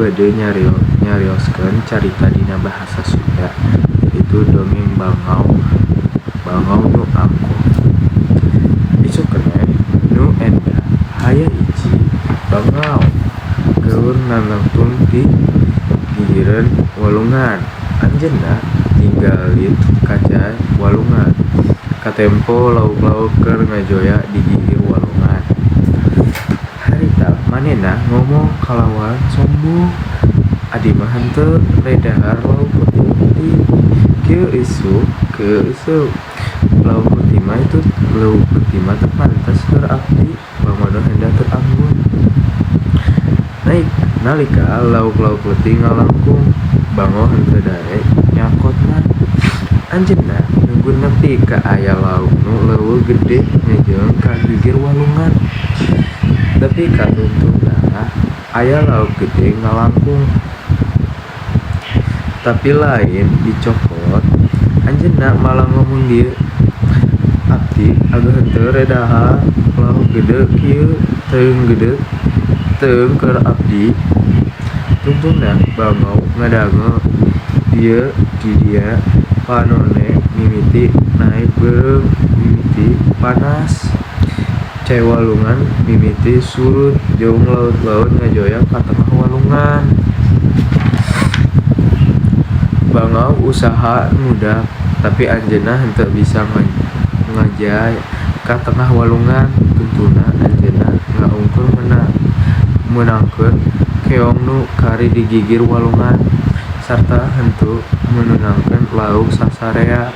bade nyarioskeun carita dina bahasa Sunda yaitu dongeng Bangau Bangau Nu Angkuh. Isuk keneh nu endah aya hiji bangau keur nangtung di gigireun walungan. Anjeunna ninggali ka cai walungan katempo lauk-lauk keur ngajoya di gigir walungan. Harita manehna ngomong kalawan sombong, "Abdi mah henteu rek dahar lauk leutik. Kieu isuk kieu isuk. Lauk leutik mah teu pantes keur abdi." Bangau endah teu anggun. Nalika lauk-lauk leutik ngalangkung, bangau henteu daek nyokotna. Anjeunna nunggu nepi ka aya lauk nu leuwih gede ngejeung ka gigir walungan. Nepi ka tungtungna aya lauk gede ngalangkung. Tapi lain dicokot, anjeunna malah ngomong kieu, "Abdi ageh henteu rek dahar lauk gede kieu, teuing gede teuing keur abdi." Tungtungna bangau ngadangu ieu di dieu panone mimiti naek beureum mimiti panas. Cai walungan mimiti surut jeung lauk-lauk ngajoya ka tengah walungan. Bangau usaha ngudak, tapi anjeunna henteu bisa ngajay ka tengah walungan. Tungtungna anjeunna ngaungkeun meunangkeun keong nu kari di gigir walungan sarta henteu meunangkeun lauk sasarea.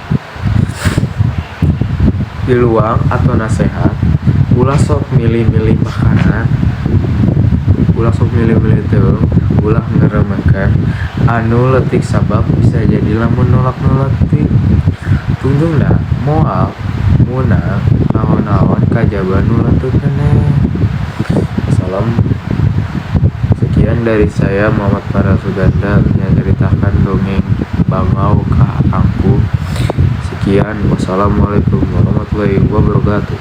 Piluang atau nasehat, ulah sok milih-milih makanan, ulah sok milih-milih teuing, ulah ngaremehkeun anu leutik sabab bisa jadi lamun nolak nu leutik tungtungna moal meunang naon-naon kajaba nu leutik keneh. Salam, sekian dari saya Muhammad Farel Suganda menceritakan dongeng Bangau Ka Angkuh. Sekian, wassalamualaikum warahmatullahi wabarakatuh.